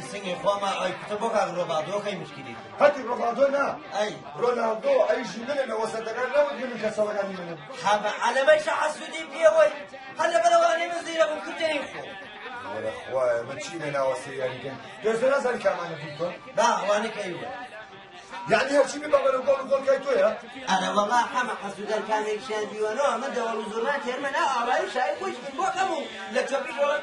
سنگ خۆما ئەی کوتە بۆ کاک ڕۆبادۆ کەی مشکلی هەتی ڕۆبادۆ نا ئەی ڕۆناڵدۆ ئەویش منە لە وەسەتەکان نەوت منن کەسەڵەکانی منن حەمە عەلەمەیشە حەسوودی پێوەی هەر لەبەرەوانەی من زیرە بوو کردنی خۆ وەرە خوایە من چی لە ناوە سەیاریکەن دەستە نازانی کامانە بوو با ئەوانە کە ئیوە یعنی هەرچی بێ بەبەرە گۆڵ و گۆڵ کای تۆیە ئەرە وەڵا حەمە حەسوودەر کامێکیان دیوانەوە من دەوەڵ و زوڕنا تێرمە ناو ئاوایی شای خۆشکن بۆ کەم و لە چۆپی گۆڵ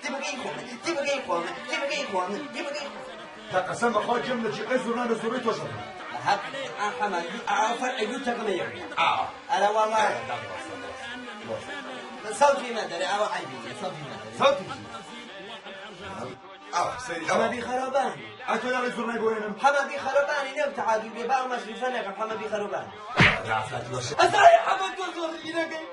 تیبگەی خۆمە تیبگەی خۆمە تیبگەی خۆمە تیبگەی خۆمە تا قەسەم بەخوا گوێم لە جیقەی زوڕنا لە زوڕی تۆش دەبڕا. حەق حەمە ئاو فەرعی دوو تەقمە یەک ئەرە وەڵا صوتي ما دري أو عيبي صوتي ما دري صوتي ئاو سەیری حەمە بی خەرۆبان ئەتۆ ناڵێ زوڕنای بۆ هێنم حەمە بی خەرۆبانی نەو تعادل بێ باو مەشریفە نەکەم حەمە بی خەرۆبان رافەت وەشە ئەزای حەمە تۆ زۆڕی نەکەی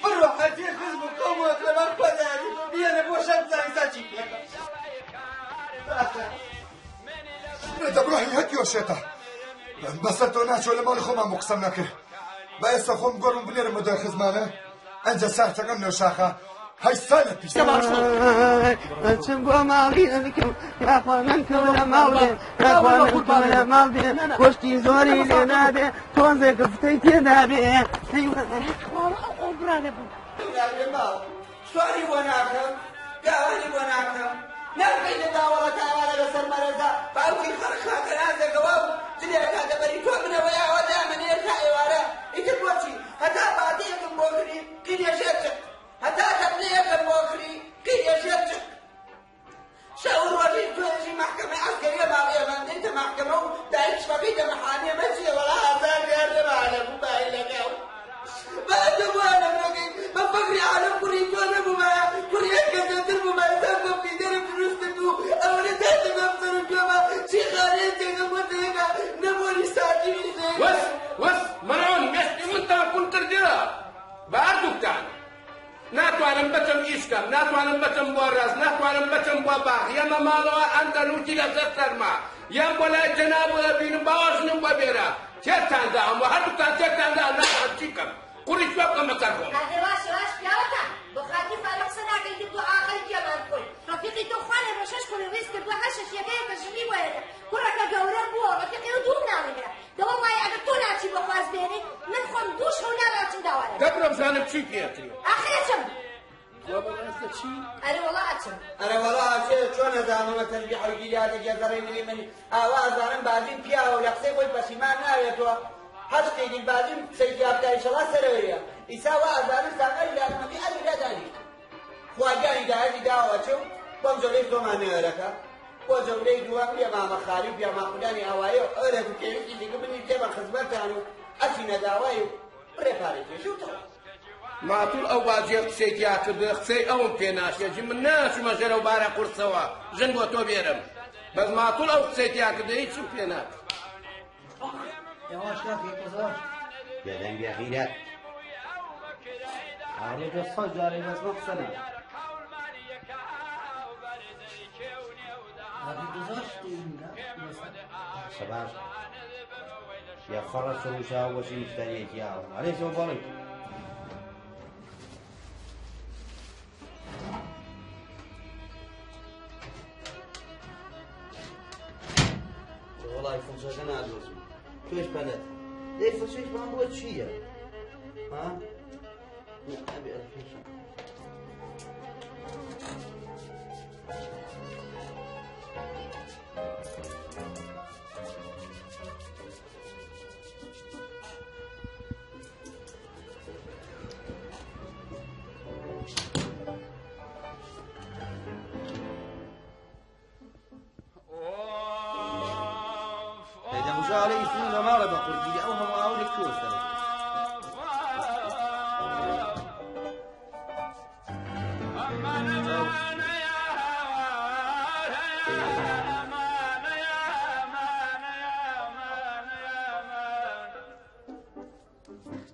بڕۆ حەجی خزم و قەوم و ئەقرەبا خۆداری بیەنە بۆ شەر بزانین سا چی پێکەم دەبڕۆحی هەتیۆ شێتە بەسەر تۆ ناچۆ لە ماڵی خۆمان بۆ قسەم نەکرد با ئێستا خۆم گۆڕم بنێرم بە دوای خزمانە ئەنجا ساختەکەم لەو شاخە هەی سالە پیس بچم بۆ ماڵی ئەنکم یاخوا نەنکم لە ماڵ بێ یاخوا نەنکم لە ماڵ بێ گۆشتی زۆری لێ نابێ تۆزێک فتەی تێدا بێ ئەو برانە بوو سواری بۆ ناکەم گاوانی بۆ ناکەم ناکەی لە داوەڵە تاوانە لەسەر مەرەزە باوکی خەڵک خاکەنازێکەوە و جلێکاتە بەری تۆ منەوە یاوە دامنێ تا ئێوارە ئیتر بۆچی هەتا پاتەیەکم بۆ کڕی قیریە ژێر چق هەتا تەپلەیەکم بۆ کڕی قیریە ژێر چق شەو ڕۆژی توێژی مەحکەمەی عەسکەریە ماڵی ئێمە دێتە مەحکەمە و دایک شپەکەی دەمەحانیە مەچیە وەڵا ئازار دیار لەمانە بوو بایلەکە بە نەکەی بە فەخری عالەم کوڕی تۆ نەبوومایە کوڕی هەر کەسێتر بوومایە تا کۆمپیوتەرم دروست کرد و ئەوەنە داتە بەم سەر و گوێمە چی خانەیەکێکم بۆ تێکا نەبوونی ساردیش وەس وەس مەرعون مێشکی منتان کون کردیە بە هەردووکتان ناتوانم بچم ئیش کەم ناتوانم بچم بۆ ڕەز ناتوانم بچم بۆ باخ یەمە ماڵەوە ئەندە لوتی لەسەر سەرما یان بۆ لای جەناب و ئەبینم باوەژنم بۆ بێرە تێرتان داوم و هەردووکتان تێرتان داوم ناتوانم چی بکەم قوڕی کوێ بکەم بەسەر خۆم ئەرێ باشە باش پیاوەکان بۆ خاتی فارە قسە ناکەی تۆ ئاقلی گێمان بخۆی ڕەفیقی تۆ خوارێ بە شەش کوڕی ڕیز کردووە هەر شەشیەکەیە کە ژنی بۆ هێنا کوڕەکە گەورە بووە ڕەفیقی ئەو دوو مناڵی هەیە دەوە وایە ئەگەر تۆ ناچی بۆ خواز بێنی من خۆم دوو شەو ناچم داوایە دەبرە بزانم چی پێکرێ ئاخر ئەچم تۆ بەڕاستە چی ئەرێ وەڵا ئەچم ئەرێ وەڵا ئەچێ چۆن ئەزانمە تەربیع و گیریاتە گێزەڕەی ملی من ئاوا ئەزانم بازیم پیاوە و لە قسەی خۆی پەشیمان ناوێتەوە هەر شتێکی بازیم قسەی جیابکایشەڵا سەرەوەیە ئیسا وا ئەزانم ساغەری لازمەکەی ئەری لە دانیشت خواگیانی داهێتی داوە چ و بەم جەولەی تۆمان نوێرەکە بۆ جەولەی دووەم لێ مامە خالی و پیاماقولانی ئاوایی و ئەرێت و پێویستی دیکە منی تێمە خزمەتان و ئەچینە داوای و بڕێ پارەی پێشی و تەواو. ماتوڵ ئەو باجێ قسەی تیا کردوە قسەی ئەوم پێ ناشێ جی من ناچمە ژێر ئەو بارە قورسەوە ژن بۆ تۆ بێرم بەس ماتوڵ ئەو قسەی تیا کردوە هیچم پێ ناچێ. یاواش کاکە قەزاش. بێدەنگ بێ غیرەت. ئارێ تۆ سەد جارێ بەس بۆ قسە ناکە. باشە باش یا خەڕە سروشا وەشی مشتەریەکی ئاوە ئەرێ سۆ بەڵی وەڵای فڵچەکە نادۆزم تۆش پەلەت دەی فڵچەیشمان بۆ چییە؟ ها؟ ئەبێ ئەفیشم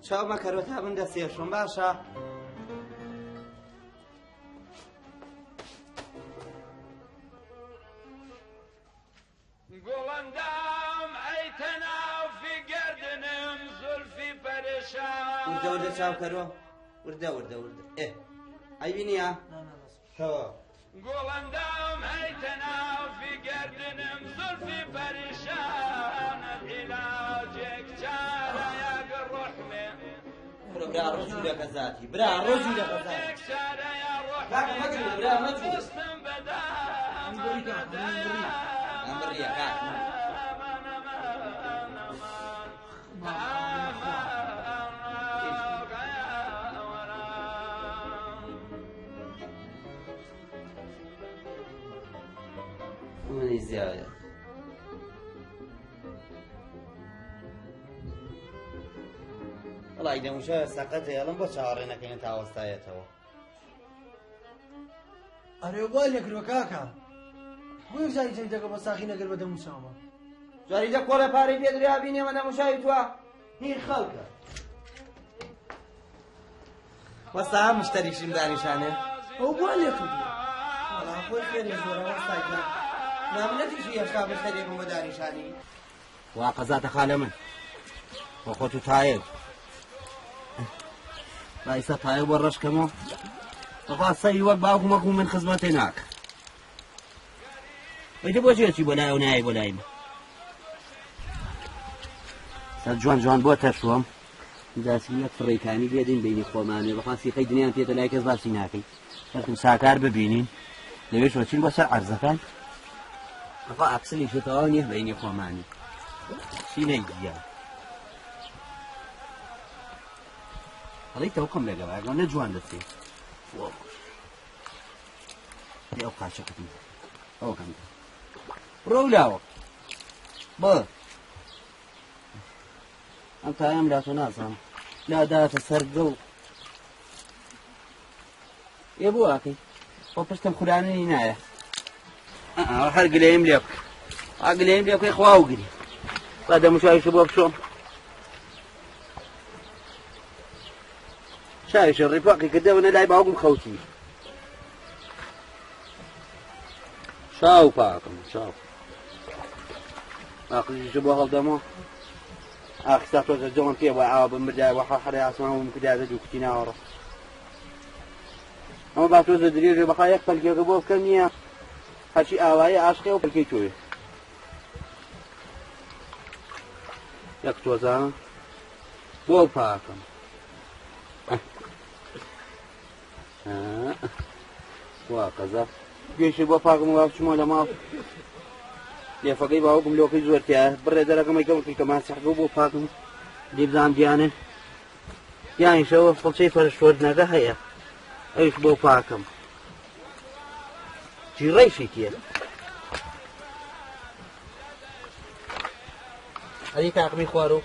چاو مەکەرەوە تا من دەستێشم باشە. گوڵەندام ئەی تەناوفی گەردنم زولفی پەرێشان. وردە وردە چاو کەرۆ وردە وردە وردە ئێ ئەی بینیە تەواو. گوڵەندام ئەی تەناوفی گەردنم زولفی پەریشانت عیلاجێک چارەیەک ڕوحمێ. کوڕە برا ڕۆ جوولەکە زاتی برا ڕۆ جوولەکە زاتی کاکە مەجوولە برا مەجوولە ئەم بڕیە کاکە. منی زیایە. وەڵی دەموچاوێ سەقەتە ئەڵم بۆ چاوەڕێ نەکەین تا وەستایەتەوە. ئەرێ وا لێکردوە کاکە بۆ یەکجاری جەریدەکە بە ساخی نەکرد بە دەموچاومە. جەریدە کۆڵێ پارەی پێ دریا بینێمە دەموچاوی تووە هی خەڵکە. وەستا مشتەریشیم دانیشانێ. ئەو بۆ لێکردوە. وەڵا خۆی خوێنی زۆرە وەستا گیان. نامنەتیشی هێشتا مشتەریەکم بۆ دانیشانی. وا قەزاتە خالە من بۆ خۆت و تایەک با ئیستا تایە بۆ ڕەش کەمەوە بەخوا سەری وەک باوکم وەکو من خزمەتێ ناکە ئیتر بۆ چی بۆ لای ئەو نایەی بۆ لای من سەر جوان جوان بۆ تەشوەم داسی یەک فڕێکانی لێدەین بینی خۆمانێ بەخوا سیخەی دنیان پێتە لای کەس باسی ناکەی بەڵکم ساکار ببینین لەوێش وەچین بۆ سەر عەرزەکان بەخوا ئاکسلیش تەواو نییە بینی خۆمانی چی نەیگیان ئەڵێی تەوقم لەگەڵ ئەگەڵ نە جوان دەچێ ئەو قاچەکەتم ئەوکەم ڕۆ لاوە بە ئەم تایەم لا تۆ نازانم لا داتە سەر گڵ ئێ بۆ ئاکەی خۆ پشتم خوراننی نایە هەر گلەیم لێ بکە ئا گلەیم لێ بکەی خوا و گری با دەموچاویشە بۆ بچۆم چاویشە ڕیپاقی کردەوە نە لای باوکم خەوتی چاو پاکم چاو ئاقلیشە بۆ هەڵدەمەوە ئاخستا تۆزە جۆن پێ بۆ ئاوا بمردای بۆ حەرە ئاسمان بم کردایە دوو کوتی ناوەڕۆ ئەمە با تۆزە درێژە بەخوا یەک پەلکێکە بۆ بکەم نییە هەرچی ئاوایی عاشقی ئەو پەلکەی تۆیە یەک تۆزە بۆ پاکەم وا قەزا گوێشی بۆ پاکم وا بچمەوە لە ماڵ لێفەکەی باوکم لۆکەی زۆر تیا بڕێ دەرەکەمەی کەم کە ماسیحەکە بۆ پاکم دیبزان دیانێ یانیشەوە فڵچەی فەرشۆردنەکە هەیە ئەویش بۆ پاکەم جیڕەیشی تیە ئەری تاقمی خوارو.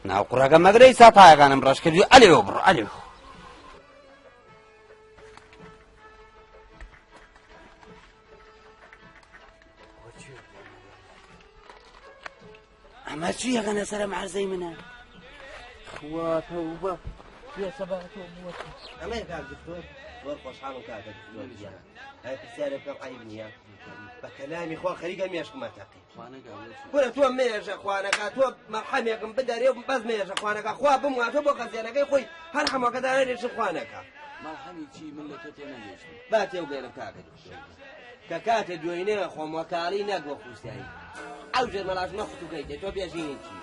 ناو قوڕەکە مەگرە ئیسا پایەکانم ڕەش کردی ئەلێوە بڕۆ ئەلێوە. ئەمە چی یەکەنە سەرم عەرزەی منە خوا تەوبە ئەمە کاک دکتۆر زۆر خۆشحاڵم کاکە دکتۆر گیان ئەی پرسیارێ بکەم عەیب نییە بە کەلامی خوا خەریکە مێشکمە تەقی کورە تۆ مێژە خوانەکە تۆ مەرحەمێکم بدەرێ و بەس مێژە خوانەکە خوا بمواتۆ بۆ خەزێنەکەی خۆی هەر حەمەکە دانێشم خوانەکە مەرحەمی چی من لە تۆ تێنەگەیشتم با تێوگەێنم کاکە دکتۆر کە کاتێ دوێنێ خۆم وەکاڵی نەک وە خوسایی ئەو ژێر مەڵاژمە خوتوکەی تێ تۆ بێژینی چی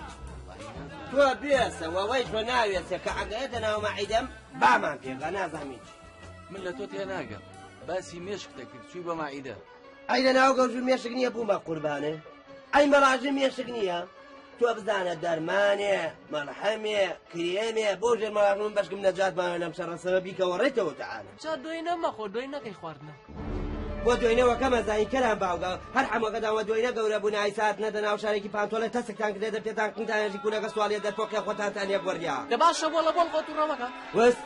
تۆ بێسە وەوەیش بە ناوێسە کە ئەگەێتە ناو مەعیدەم بامان پێگا نازانمی چی من لە تۆ تێناگەم باسی مێشک دەکرد چووی بە مەعیدە ئەی لە ناو گەوج و مێشک نییە بووم بە قوربانێ ئەی مەڵاژی مێشک نییە تۆ بزانە دەرمانێ مەڵحەمێ کرێمێ بۆ ژێر مەڵاژم بەشکم نەجاتمانە لەم شەڕە سەبەبی کە وەڕێتەوە تەعالە جا دۆینە مەخۆ دۆینەکەی خواردنە بۆ دۆینەوە کەمە زانی کەران باوگە هەر حەمەکەدان وە دۆینە گەورە بوو نایسات نەدە ناو شارێکی پانتۆڵێ تەسکتان کردێ دە پێتان قنتانێژی کونەکە سواڵیە دەرپۆقێ خۆتانتان یەک وەڕیا دە باشە بۆڵە بۆڵ خۆ توڕە مەکە وس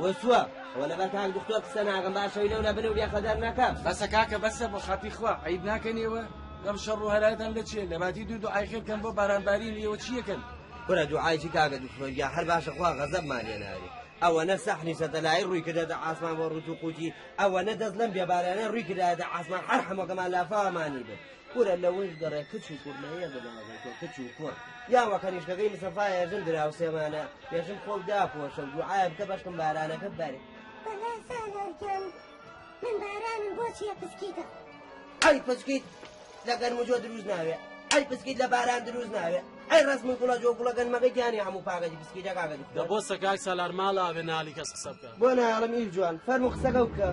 وسوە ئەوە لەبەر کاک دکتۆر قسە ناکەم باشەوی لەو لە بن و بێخەدەر نەکەم بەسە کاکە بەسە بۆ خاتری خوا عیب ناکەن ئێوە لەم شەڕ و هەرایتان لە چیە لەباتی دوو دوعای خێر کەن بۆ بارانبارین ئێوە چیەکەن کورە دوعای چی کاکە دکتۆر گیان هەر باشە خوا غەزەبمان لێ نارێ ئەوەنە سەحنی سەتەلایی ڕووی کردە ئاسمان بۆ ڕوت و قوتی ئەوەنە دەست لەم بێبارانە ڕووی کردایەتە ئاسمان هەر حەمەکەمان لافاومانی بێت کورە لەوەش گەڕێ کچ و کوڕ لەیە بەدەمەکەی تۆ کچ و کوڕ یاوە کەنیشکەکەی مسەفایە ژن دراوسێمانە پێشم خۆ داپۆشە و دوعایە بکە بەشکم بارانەکە بەرێ. بەلا سالار گیان من بارانم بۆ چیە پسکیتە؟ ئەی پسکیت لە گەرم و جۆ دروست ناوێ ئەی پسکیت لە باران دروست ناوێ ئەی ڕەسمی گوڵە جۆ گوڵە گەنمەکەی گیانی هەموو پاکەتی پسکیتە کاکە دکتۆر. دە بۆ سەکاک سالار ماڵاوێ نالی کەس قسە بکە. بۆ نایەڵم ئیل جوان فەرموو قسەکە بکە.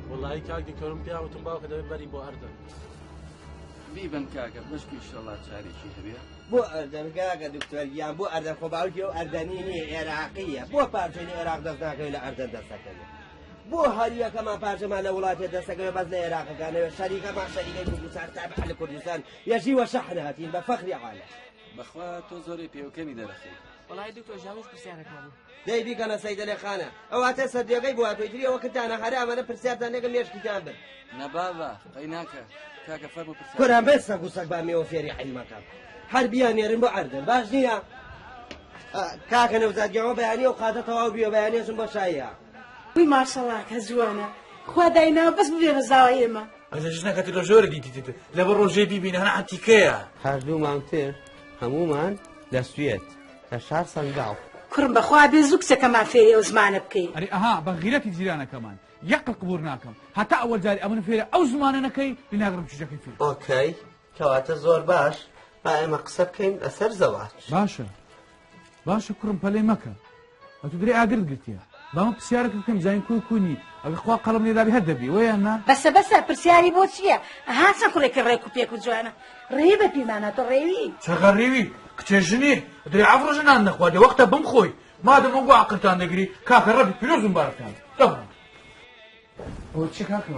وەڵایی کاک دکتۆرم پێیان وتم باوکە دەبێ بەری بۆ ئەردەن. بیبەن کاکە بەشکو ئیشەڵا چارێکی هەبێ. بۆ ئەردەن کاکە دکتۆر گیان بۆ ئەردەن خۆ باوکی ئەو ئەردەنی نییە ئێراقییە بۆ پارچەی لە ئێراق دەست ناکەوێت لە ئەردەن دەست دەکەوێت بۆ هەریەکەمان پارچەمان لە وڵاتێ دەست دەکەوێت بەس لە ئێراقەکانەوە شەریکەمان شەریکەی کوردستان تابع لە کوردستان یەژی وە شەحن هاتین بە فەخری عالەم. بەخوا تۆ زۆرێ پێوکەنی دەرەخەی. وەڵای دکتۆر ژیان منیش پرسیارێکم هەبوو. دەی بیکەنە سەیدەلێ خانە ئەواتە سەرجێگەی بۆ هاتووە ئیتری ئەوە کردتانە هەرامە نە پرسیارتان لێکەم مێشکیتان برد. نە بابە قەی ناکە کاکە فەرموو پرسیار. کورە بێ سەگ و سەگ با مێوە فێری عیلمەکەم هەر بیانێرن بۆ ئەردەن باش نییە کاکە نەوزاد گیان وە بەیانی ئەو قاتە تەواو بیوە بەیانی ئەچم بۆ شاییە. وی ماشەڵا کە جوانە خوا دایناوە بەس ببێ بە زاوای ئێمە. ئەجە ژنەکەت لە ژۆرە دیتیت لەبەر ڕۆژێ بیبینە هەر عەتیکەیە. هەردوومان تر هەموومان لە سوێد لە شار سەنگاو. کوڕم بەخوا بێ زوو کچەکەمان فێری ئەو زمانە بکەی. ئەرێ ئەها بە غیرەتی جیرانەکەمان یەقل قبور ناکەم هەتا ئەوەل جاری ئەمن فێرە ئەو زمانە نەکەی لناگرم کیژەکەی فێر. ئۆکەی کەواتە زۆر باش با ئێمە قسە بکەین لەسەر زەواج. باشە باشە کوڕم پەلەی مەکە ئەتو درێ ئاگرت گرتیە با من پرسیارەکە بکەم زانین کوی کونی ئەگە خوا قەڵەم لێدابی هەر دەبی وەیان نا؟ بەسە بەسە پرسیاری بۆ چییە ئەها چەند کوڕێکی ڕێک و پێک و جوانە ڕێوی بە پیرمانە تۆ ڕێوی. چەغە ڕێوی کچێ ژنی درێ ئەڤڕۆژە نان نەخواردێ وەختە بمخۆی مادەم ئەو گوو عەقڵتان دەگری کاکە ڕەبی پیرۆز مبارەکتان دەبڕم. ئەوە چی کاکە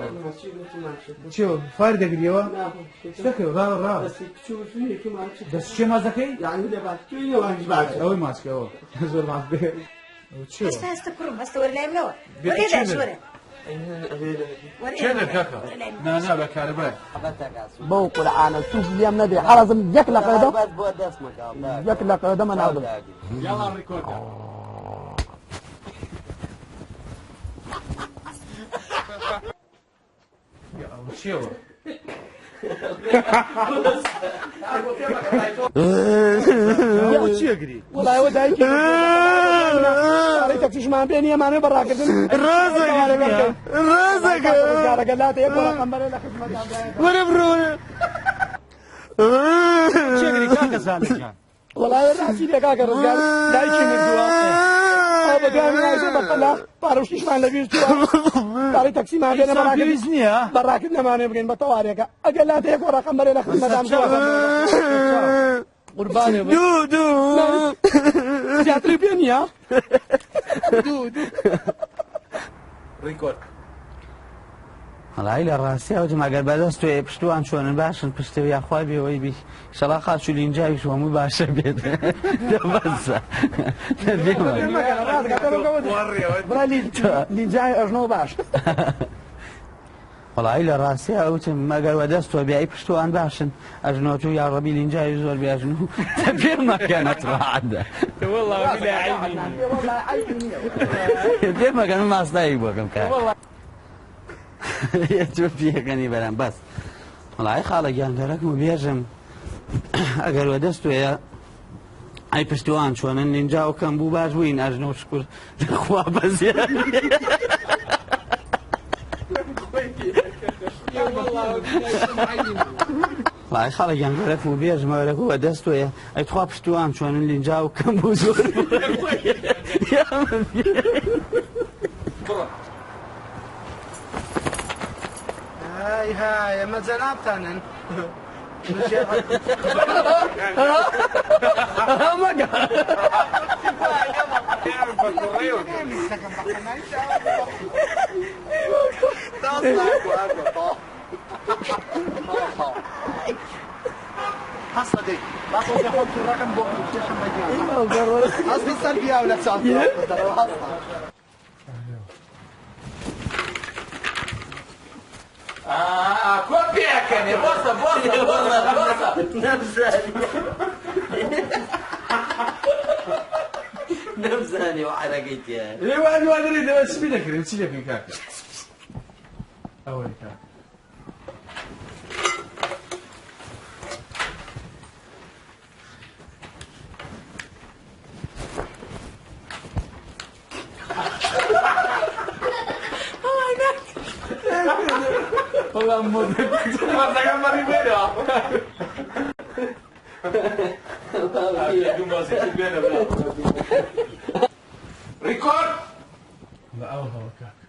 چی فار دەگریەوە شتەکە ڕا ڕا دەست چێ ماچ دەکەی ئەوەی ماچکە ئەوە زۆر ماچ بێ چی هەستە هەستە کوڕم هەستە وەرە لای منەوە وەرە دایش وەرە چێنە کاکە نا نا بە کارەبای بەو قورعانە توش لێم نەبێ حەرەزم یەک لە قەدەم یەک لە قەدەمە ناودم یاڵا ڕیکۆردە چیەوە؟ چیەگری وڵایەوە دایکی تەکسیشمان پێ نییە مانێ بە ڕاکردن ڕازەکە لاتە یەک ڕقم بەرێ لە خزمەتان وەرە بڕۆ چیەگری کاکە زالەکان وەڵای ڕاستی لێ کاکە ڕزگار دایکی مردووە ئەو بە دوای منایشە بە پەلە پارەشتیشمان لەبیر چووە پارەی تەکسیمان پێ نەما پێویست نییە بە ڕاکرد نەمانێ بگەین بە تەوارێکە ئەگەر لاتە یەک وەڕەقەم بەرێ لە خزمەتان قوربانێ دوو دوو زیاتری پێ نییە دوو دوو ڕیکۆرد. وەڵایی لە ڕاستیا وتم ئەگەر بەدەست تۆیە پشتوان چۆنن باشن پشتێ و یاخوای بێوەی بی شەڵا خاچ و لینجاویش هەموو باشە بێت بەسە لینجای ئەژنۆ باش. وەڵایی لە ڕاستیا وتم مەگەر وەدەست تۆ بێ ئەی پشتوان باشن ئەژنۆ تو یا ڕەبی لینجاوی زۆر بێ ئەژنۆ پێ مەکەنە ڕاعدە پێ مەکەن ماستایی بۆکەم کار تۆ پێکەنی بەرام بەس وەڵایی خاڵە گیان گەرەکم و بێژم ئەگەر وەدەست تۆیە ئەی پشتوان چۆنن لینجاو کەم بوو باش بووین ئەژنۆ شکر خوا بەزێ. وای خاڵە گیان گەرەکم و بێژم ئەرەکو وە دەست تۆیە ئەی تخوا پشتوان چۆنن لینجاو کەم بوو زۆر های های ئەمە جەنابتانن. هەستە دەی با تۆزێ خۆم توڕەکەم بۆ کێشم بەگیان هەستە سەر بیاو لە چاو هەستە. کۆ پێکەنێ بۆسە بۆسە بۆسە بۆسە نەمزانی و عەرەقەی تیایە. لێ وان وان دەرێ دەوە سپی دەکرێ چی دەکەین کاکە ئەوەی کاکە والله ریکۆرد لە ئەو هەوە کاکە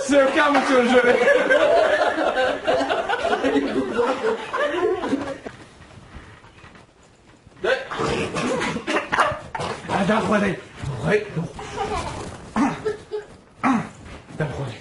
سێوکام چۆن ژۆرێ داخوارەی خۆی دەخۆی.